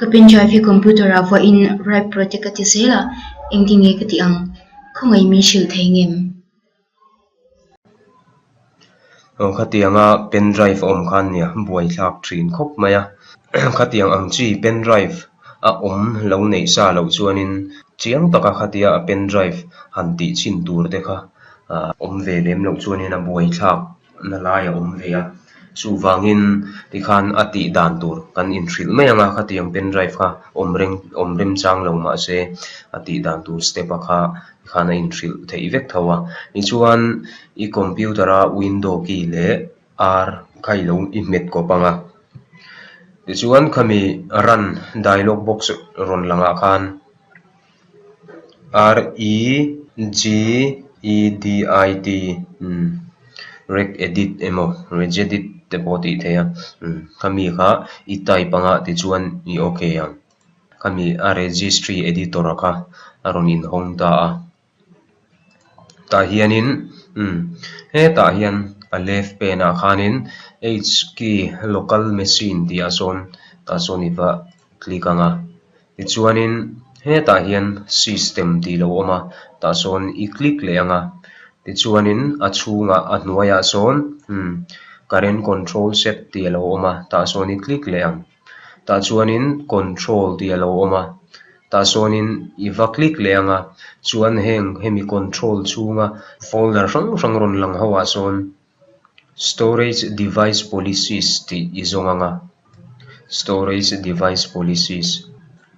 Ka pendrive hi computer ah vuahin write protect a ti zel a, engtin nge ka tih ang? Khawngaih min hrilh thei ngem? Aw khatianga pendrive a awm khan nia buaithlak thin khawp mai a, khatiang ang chi pendrive a awm lo neih sa loh chuanin chiang taka khatia a pendrive han tih chhin tur te kha awm ve lem loh chuanin a buaithlak na lai a awm ve a, chuvangin tikhan a tih dan tur kan inhrilh mai ang a, khatiang pendrive kha awm reng awm remchang lo mahse a tih dan tur step a kha tikhan a inhrilh theih vek tho a, tichuan i computer a window key leh R kha i lo i hmet kawp ang a, tichuan khami run dialog box rawn langah khan. R E G E D I T umm reg edit emaw regedit te pawh tih theih a umm khami kha i type anga tichuan i ok ang khami a registry editor a kha a rawn inhawng ta a tah hianin umm hetah hian a left pen ah khanin h key local machine tih ah sawn tah sawn i va click ang a. Tichuanin hetah hian system tih lo awm a, tah sawn i click leh ang a, tichuanin a chhungah a hnuaiah sawn umm current control set tih a lo awm a, tah sawn i click leh ang. Tah chuanin control tih a lo awm a, tah sawnin i va click leh ang a, chuan heng hemi control chhunga folder hrang hrang rawn lang ho ah sawn Storage device policies tih i zawng ang a, storage device policies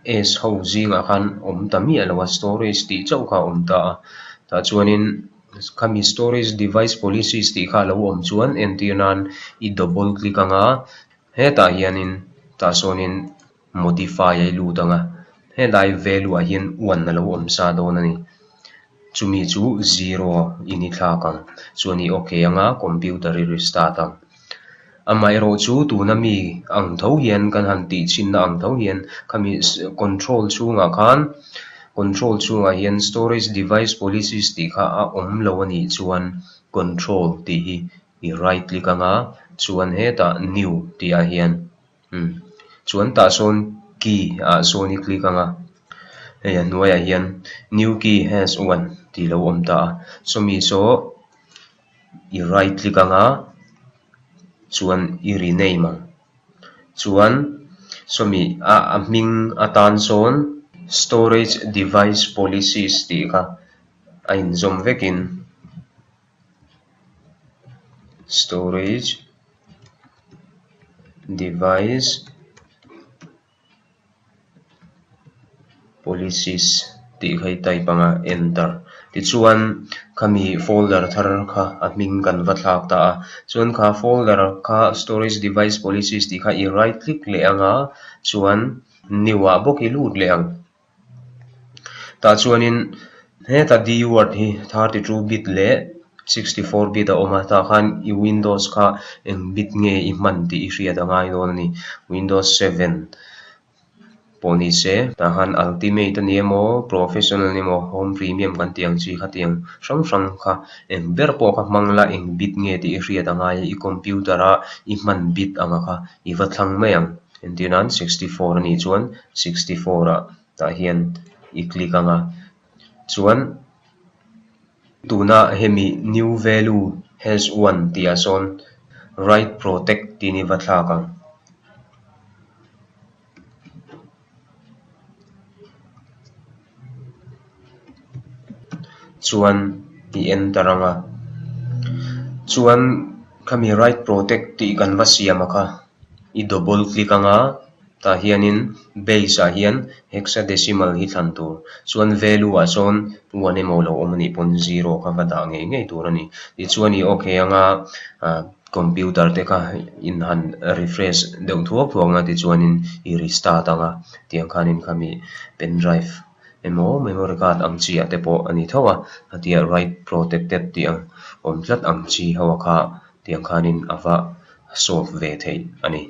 S ho zingah khan awm ta miah lo a, storage tih chauh kha a awm ta a, tah chuanin khami storage device policies tih kha a lo awm chuan entir nan i double click ang a, hetah hianin tah sawnin modify a i lut ang a, helai value ah hian one a lo awm sa dawn a ni. Chumi chu zero in i thlak ang. Chuan i ok ang a, computer i restart ang. Amaherawh chu tuna mi ang tho hian kan han tih chhinna ang tho hian khami control chhungah khan control chhungah hian storage device policies tih kha a awm lo a nih chuan control tih hi i right click ang a, chuan hetah new tih ah hian Umm chuan tah sawn key ah sawn i click ang a, hei a hnuaiah hian new key has one tih lo awm ta a, sawmi saw i right click ang a chuan i rename ang, chuan sawmi a a hming atan sawn storage device policies tih kha a inzawm vekin storage. Device policies tih kha i type ang a enter tichuan khami folder thar kha a hming kan va thlak ta a chuan kha folder kha storage device policies tih kha i right click leh ang a chuan new ah bawk i lut leh ang. Tah chuanin heta D word hi 32 bit leh 64 bit a awm a, tah khan i windows kha eng bit nge i hman tih i hriat a ngai dawn a ni. Windows 7 pawh ni se tah khan ultimate a ni emaw professional a ni emaw home premium kan tih ang chi kha tiang hrang hrang kha eng ber pawh kha hmang la eng bit nge tih i hriat a ngai a, i computer a i hman bit anga kha i va thlang mai ang. Entir nan 64 a nih chuan 64 ah tah hian i click ang a, chuan tuna hemi new value has one tih ah sawn write protect tiin i va thlak ang. Chuan i enter ang a, chuan khami write protect tih kan va siam a kha. I double click anga tah hianin base ah hian hexadecimal hi thlan tur chuan value ah sawn one emaw lo awm anih pawn zero kha va dah ngei ngei tur a ni. Tichuan i ok anga ah computer te kha in han refresh deuh thuak thuak ang a tichuanin i restart anga tiang khanin khami pendrive emaw memory card ang chi ah te pawh a ni tho a khatia write protected tih ang awm tlat ang chi ho kha tiang khanin a va solve ve theih a ni.